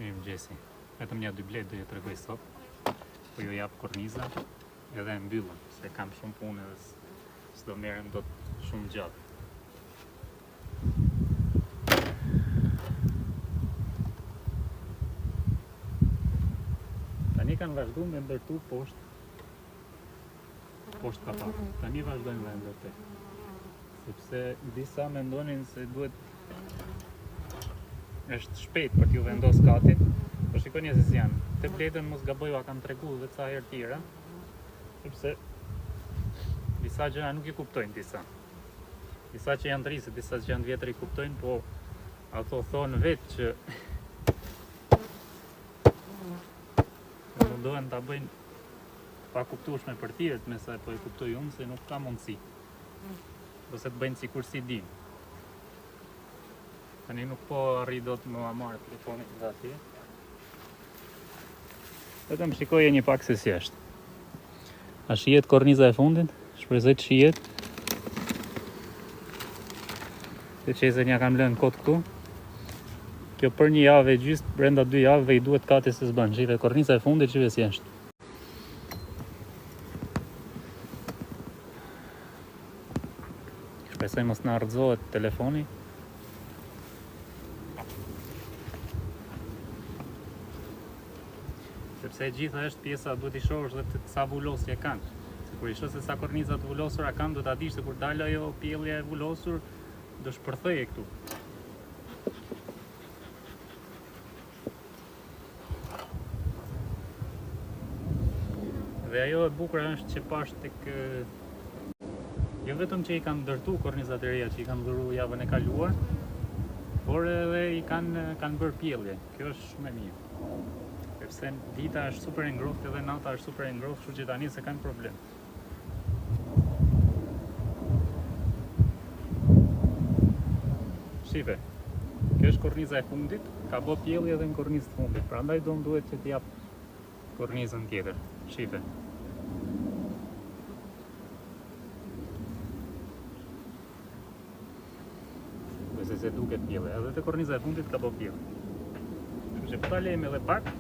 Mirëmëngjesi. Vetëm nja dy bletë do ju tregoj sot. Po ju jap korniza edhe e mbyllim, se kam shumë punë edhe s'do merrem dot shumë gjatë. Tani kanë vazhdu me ndërtu poshtë poshtë kapak. Tani vazhdojnë dhe ndërtojnë. Sepse disa mendonin se duhet është shpejt për t'ju vendos katin, po shikoni se si janë. Te bletën mos gaboj ua kam tregu dhe ca herë tjera, sepse disa gjëra nuk i kuptojnë disa. Disa që janë të ri, se disa që janë të vjetër i kuptojnë, po ato thonë vetë që mundohen ta bëjnë pakuptueshme për tjerët, me sa po e kuptoj unë se nuk ka mundësi. Ose të bëjnë sikur s'i dinë. Tani nuk po arrij dot me ua marrë telefonin nga atje. Vetëm shikoje një pak se si është. A shihet korniza e fundit? Shpresoj të shihet. Se që se nja kam lënë kot këtu. Kjo për një javë e gjysë, brenda dy javëve i duhet kati se s'bën. Shife korniza e fundit, shife si është. Shpresoj mos na rrëzohet telefoni. Sepse e gjitha është pjesa, duhet i shohësh dhe të sa vulosje kanë. Se kur i shoh se sa korniza të vulosura kanë, do ta dish se kur dalë ajo pjellja e vulosur, do shpërtheje këtu. Dhe ajo e bukura është që pash tek jo vetëm që i kanë ndërtu kornizat e reja që i kanë dhuru javën e kaluar, por edhe i kanë kanë bërë pjellje. Kjo është shumë e mirë. Sepse dita është super e ngrohtë edhe nata është super e ngrohtë, kështu që tani s'e kanë problem. Shife, kjo është korniza e fundit, ka bo pjellje edhe në kornizë të fundit, prandaj do më duhet që t'i jap kornizën tjetër. Shife. Dhe se duket pjellje, edhe te korniza e fundit ka bo pjellje. Kështu që po ta lejmë edhe pak,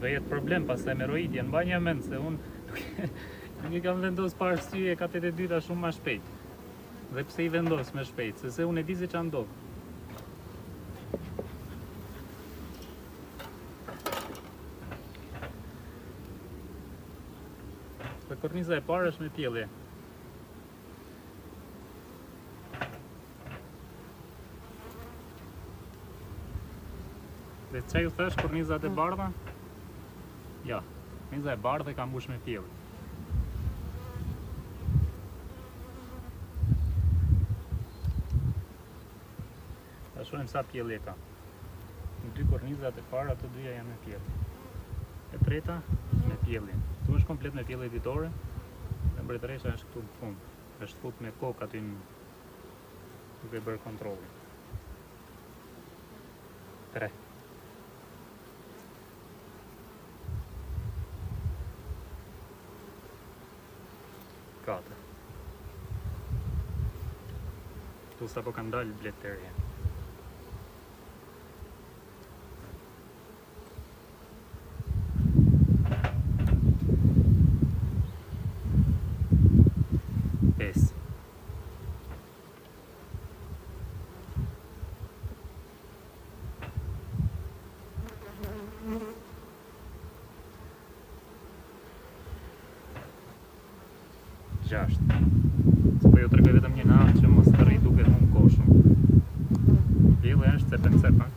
Do jetë problem pastaj me rojitjen, mbaj një mend se unë nuk i kam vendos pa arsye katet e dyta shumë ma shpejt. Dhe pse i vendos më shpejt, se se unë e di se ça ndodh. Dhe korniza e parë është me pjellje. Dhe ça ju thash kornizat e mm. bardha? Ja, korniza e bardhë e ka mbush me pjellje. Ta shohim sa pjellje ka. Në dy kornizat e para të dyja janë me pjellje. E treta me pjellje. Këtu është komplet me pjellje ditore. Dhe mbretëresha është këtu në fund. Është fut me kokë aty në duke bërë kontrollin. 3. 4. Këtu sapo kanë dalë bletë të reja. 5. Gjashtë. Se po ju tregoj vetëm një natë që mos të rri duke humbë kohë shumë. Pjellja është cep në cep, ha?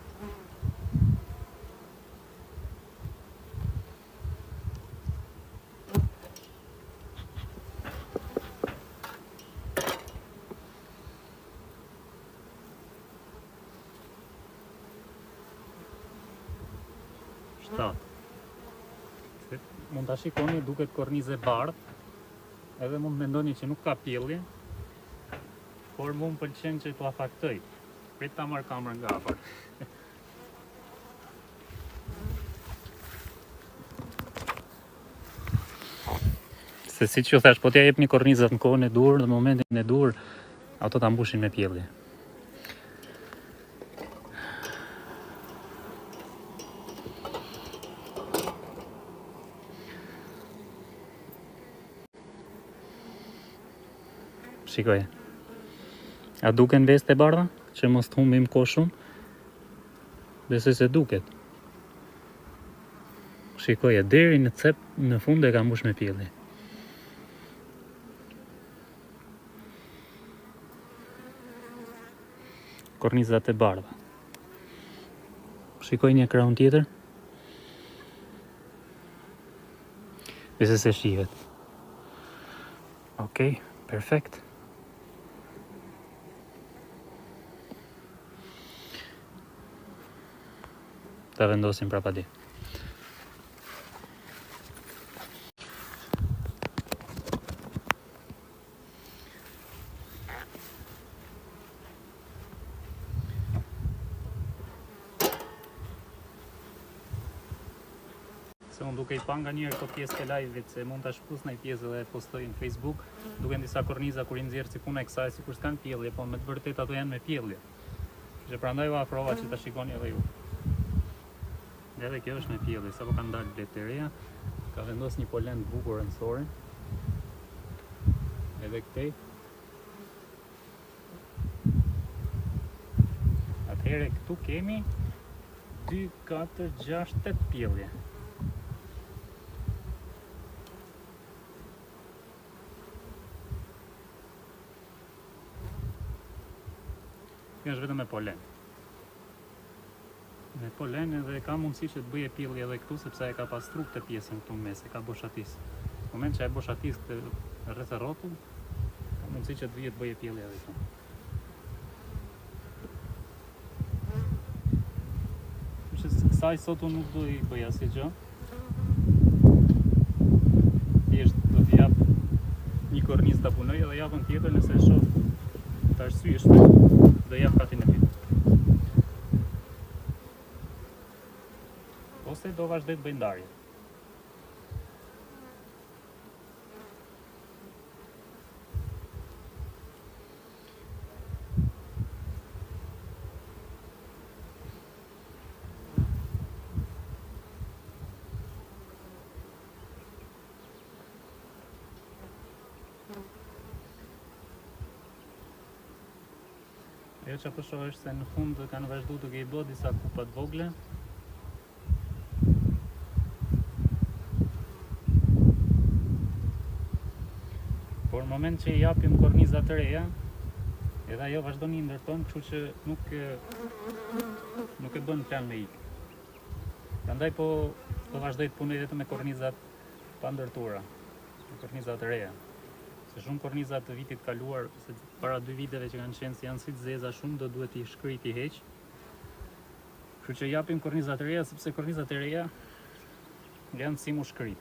7. Se mund ta shikoni duket kornizë e bardhë, edhe mund të mendoni që nuk ka pjellje, por mu më pëlqen që t'ua faktoj. Prit ta marr kamerën nga afër. Se siç ju thash, po t'ja jepni kornizat në kohën e duhur, në momentin e duhur, ato ta mbushin me pjellje. Shikoje. A duken vezët e bardha? Që mos të humbim kohë shumë? Besoj se duket. Shikoje, deri në cep në fund e ka mbush me pjellje. Kornizat e bardha. Shikoj një krahun tjetër. Besoj se shihet. Okej, perfekt. Ta vendosim prapa di. Se unë duke i pa nganjëherë këto pjesë të live-it, se mund ta shkpus ndonjë pjesë dhe e postoj në Facebook, duken disa korniza kur i nxjerr si puna e kësaj, sikur s'kanë pjellje, po me të vërtetë ato janë me pjellje. Që prandaj u afrova që ta shikoni edhe ju. Edhe kjo është me pjellje, sapo kanë dalë bletë të reja, ka vendos një polen të bukur rëndësore. Edhe këtej. Atëherë këtu kemi 2, 4, 6, 8 pjellje. Kjo është vetëm me polen. Me polen edhe ka mundësi që të bëje pjellje edhe këtu sepse e ka pastru këtë pjesën këtu në mes, e ka boshatis. Në moment që e boshatis këtë rreth e rrotull, ka mundësi që të vijë të bëje pjellje edhe këtu. Kështu që kësaj sot unë nuk do i bëj asnjë gjë. Thjesht do t'i jap një kornizë ta punoj edhe javën tjetër nëse e shoh të arsyeshme, do jap katin e dytë. Ose do vazhdoj të bëj ndarje. Ajo që po shoh është se në fund kanë vazhdu duke i bë disa kupa të vogla. Por në moment që i japim korniza të reja, edhe ajo vazhdon i ndërton, kështu që nuk nuk e bën plan me ikë. Prandaj po po vazhdoj të punoj vetëm me kornizat pa ndërtuara, me korniza të reja. Se shumë korniza të vitit kaluar, se para dy viteve që kanë qenë si janë si të zeza shumë, do duhet t'i shkrij t'i heq. Kështu që japim korniza të reja sepse kornizat e reja janë si mushkërit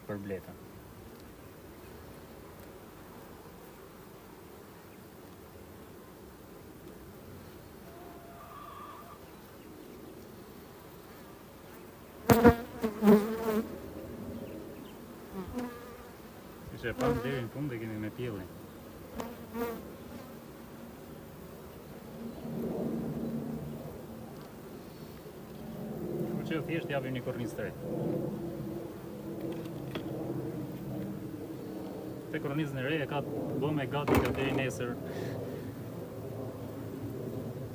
për bletën. Siç e pamë deri në fund e kemi me pjellje. Kështu që thjesht japim një kornizë të re. Këtë kornizën e re e ka të bëme gati ka deri nesër.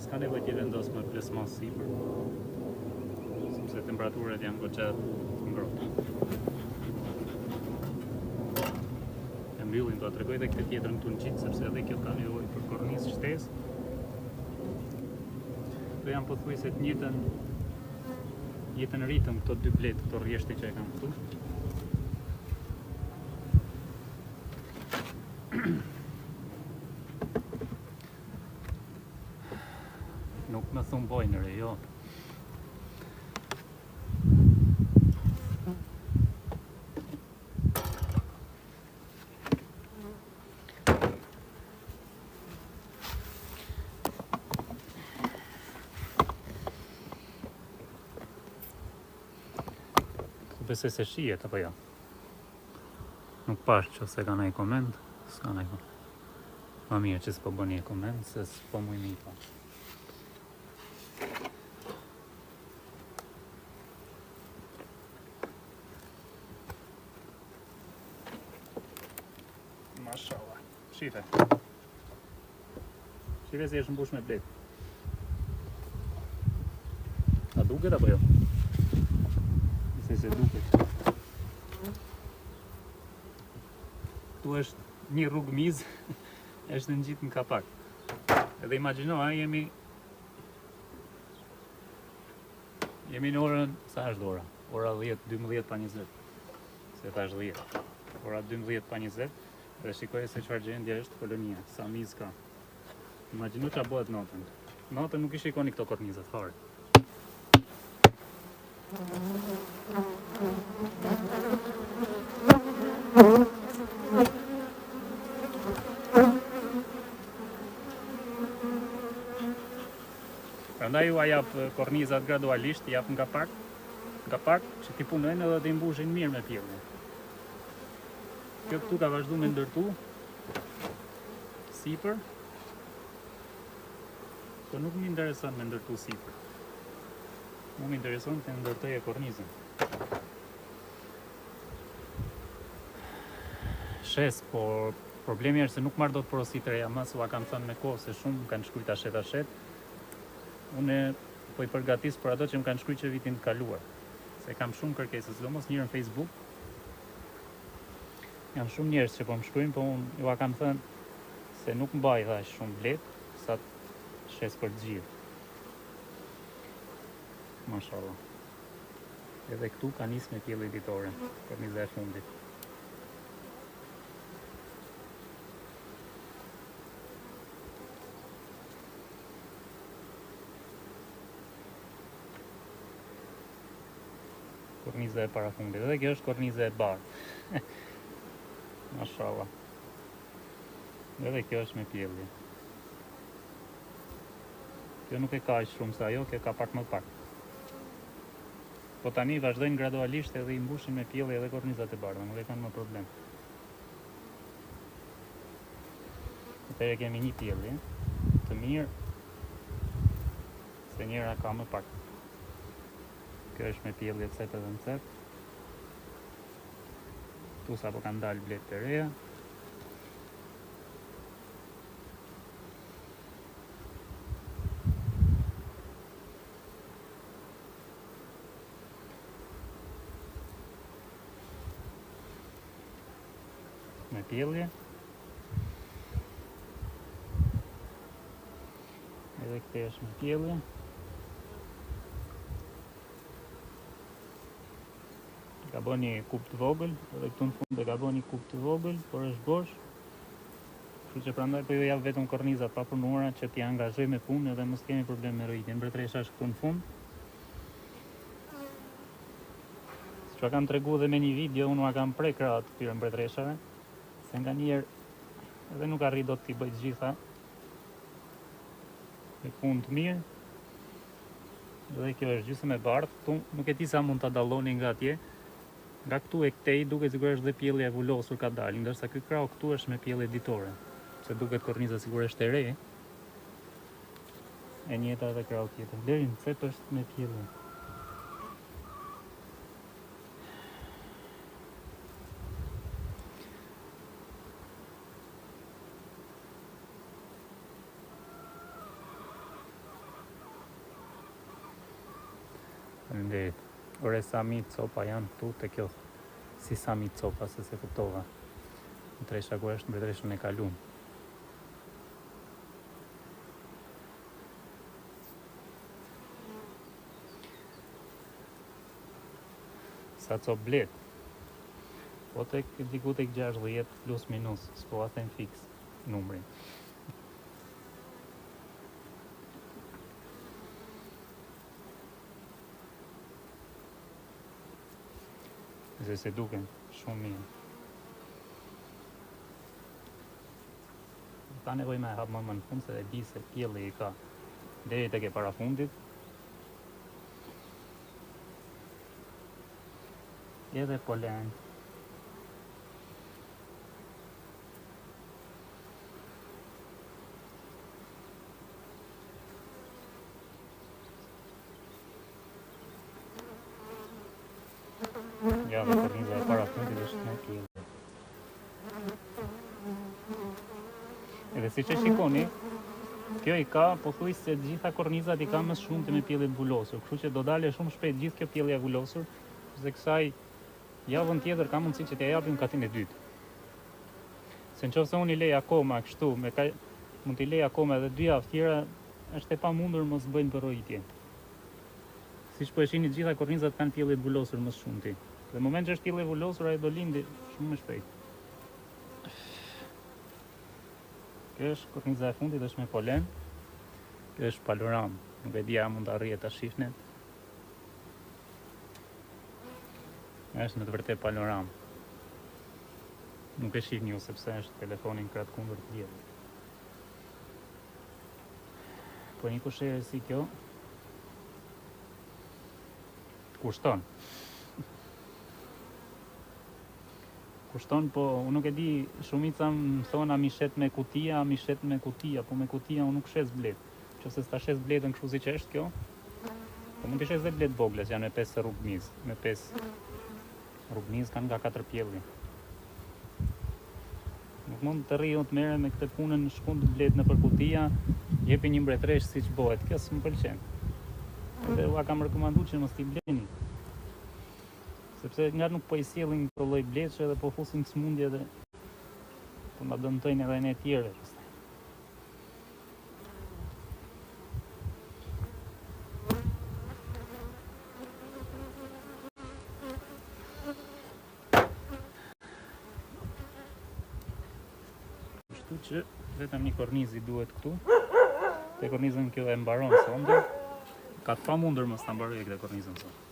S'ka nevojë t'i vendos më plesmas sipër. Sepse temperaturat janë goxha të ngrohta. E mbyllim do ta tregoj edhe këtë tjetrën këtu në gjitë, sepse edhe kjo ka nevojë për kornizë shtesë. Këto janë pothuajse të njëjtën njëjtën ritëm këto dy bletë, këto rrjeshte që e kam këtu. Nuk më thumbojnë re, jo. Besoj se shihet apo jo. Nuk pash që se ka ndonjë koment, s'ka ndonjë koment. Ma mirë që s'po bëni koment, se s'po muj me i pa. Mashallah. Shife. Shife si është mbush me bletë. A duket apo jo? Nëse se duket. Këtu është një rrugë mizë, është ngjitë në kapak. Edhe imagjino, a jemi Jemi në orën, sa është ora? Ora 10, 12 pa 20. Se thash 10. Ora 12 pa 20. Dhe shikoje se çfarë gjendje është kolonia, sa mizë ka. Imagjino ça bëhet natën. Natën nuk i shikoni këto kornizat fare. Prandaj ua jap kornizat gradualisht, i jap nga pak, nga pak, që t'i punojnë edhe t'i mbushin mirë me pjellje. Kjo këtu ka vazhdu me ndërtu sipër, po nuk më intereson me ndërtu sipër. Mu më intereson të ndërtoje kornizën. Shes, por problemi është se nuk marr dot porosi të reja më, se ua kam thënë me kohë se shumë më kanë shkruajt ta shet ta shet. Unë po i përgatis për ato që më kanë shkruajt që vitin të kaluar. Se kam shumë kërkesa, sidomos njërë në Facebook. Janë shumë njerëz që po më shkruajnë, po unë ua kam thënë se nuk mbaj dhe aq shumë bletë sa të shes për të gjithë. Mashallah. Edhe këtu ka nis me pjellje ditore, korniza e fundit. Korniza e parafundit. Edhe kjo është korniza e bardhë. Mashallah. Edhe kjo është me pjellje. Kjo nuk e ka aq shumë sa ajo, kjo ka pak më pak. Po tani vazhdojnë gradualisht edhe i mbushin me pjellje edhe kornizat e bardha, nuk e kanë më problem. Atëherë kemi një pjellje të mirë, se njëra ka më pak. Kjo është me pjellje cep edhe në cep. Këtu sapo kanë dalë bletë të reja. Me pjellje. Edhe këtej është me pjellje. Ka bo një kupë të vogël, edhe këtu në fund e ka bo një kupë të vogël, por është bosh. Kështu që prandaj po ju jap vetëm korniza të papunuara që t'i angazhoj me punë edhe mos kemi problem me rrojitjen. Mbretëresha është këtu në fund. Siç ua kam tregu dhe me një video, unë ua kam pre krahët këtyre mbretëreshave, se nganjëherë edhe nuk arrij dot t'i bëj të gjitha me punë të mirë. Dhe kjo është gjysmë e bardhë, këtu nuk e di sa mund ta dalloni nga atje, Nga këtu e këtej duket sikur është dhe pjellja e vulosur ka dalë, ndërsa ky krahu këtu është me pjellje ditore, se duket korniza sikur është e re. E njëjta edhe krahu tjetër. Deri në cep është me pjellje. Faleminderit. Ore sa mijë copa janë këtu te kjo si sa mijë copa se s'e kuptova mbretëresha ku është mbretëreshën e kalum. Sa copë bletë. Po tek diku tek 60 plus minus, s'po a them fiks numrin. Dhe se duken shumë mirë. Nuk ka nevojë me hap më më në fund se e di se pjellje i ka deri tek e parafundit. Edhe polen. Ja, dhe korniza e parafundit është me pjellje. Dhe siç e shikoni, kjo i ka pothuajse të gjitha kornizat i ka më shumti me pjellje të vulosur, kështu që do dalë shumë shpejt gjithë kjo pjellja e vulosur, dhe kësaj javën tjetër ka mundësi që t'ia japim katin e dytë. Se në qoftë se unë i lej akoma kështu, me ka, mund t'i lej akoma edhe dy javë tjera, është e pamundur mos bëjnë përrojitje. Siç po e shihni të gjitha kornizat kanë pjellje të vulosur më së shumti. Dhe në moment që është pjellje e vulosur ajo do lindi shumë më shpejt. Kjo është korniza e fundit, është me polen. Kjo është panoramë. Nuk e di a mund të arrihet ta shihni. Është në të vërtetë panoramë. Nuk e shihni ju sepse është telefoni në krah të kundërt të diellit. Po një koshere si kjo kushton. Kushton, po unë nuk e di, shumica më thonë a m'i shet me kutia, a m'i shet me kutia, po me kutia unë nuk shes bletë. Qoftë se s'ta shes bletën kështu siç është kjo, po mund t'i shes dhe bletë vogla që janë me 5 rrugmizë, me 5 rrugmizë kanë nga 4 pjellje. Nuk mund të rri unë të merrem me këtë punën shkund bletë nëpër kutia, jepi një mbretëreshë siç bëhet. Kjo s'më pëlqen. Dhe ua kam rekomandu që mos t'i bleni. Sepse nga nuk po i sjellin këto lloj bletësh edhe po fusin sëmundje dhe po na dëmtojnë edhe ne tjerëve pastaj. Kështu që vetëm një kornizë i duhet këtu. Te kornizën kjo e mbaron sonte. Ka të pamundur mos ta mbarojë këtë kornizën sot.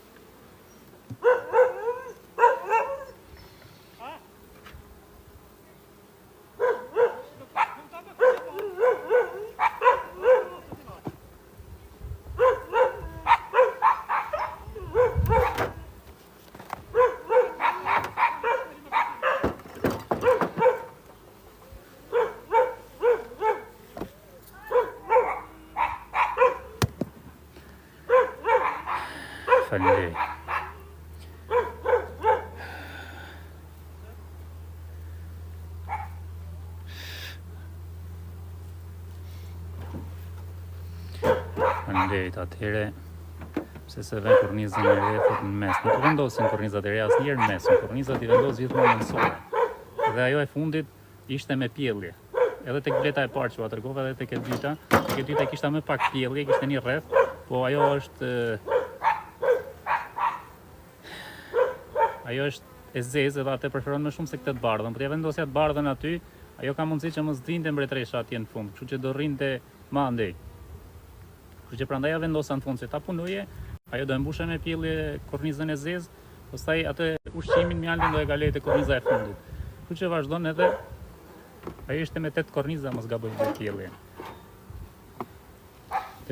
Faleminderit. Faleminderit atëherë. Pse s'e vën kornizën e re thot në mes. Nuk vendosin kornizat e reja asnjëherë në mes. Kornizat i vendos gjithmonë në anësore. Dhe ajo e fundit ishte me pjellje. Edhe tek bleta e parë që ua tregova edhe tek e dyta, tek e dyta kishte më pak pjellje, kishte një rreth, po ajo është ajo është e zezë edhe atë e preferon më shumë se këtë të bardhën. Po t'ia vendosja të bardhën aty, ajo ka mundësi që mos vinte mbretëresha atje në fund, kështu që do rrinte më andej. Kështu që prandaj ja vendosa në fund që ta punoje, ajo do e mbushë me pjellje kornizën e zezë, pastaj atë ushqimin mjaltin do e kalojë te korniza e fundit. Kështu që vazhdon edhe ajo ishte me 8 korniza mos gaboj me pjellje.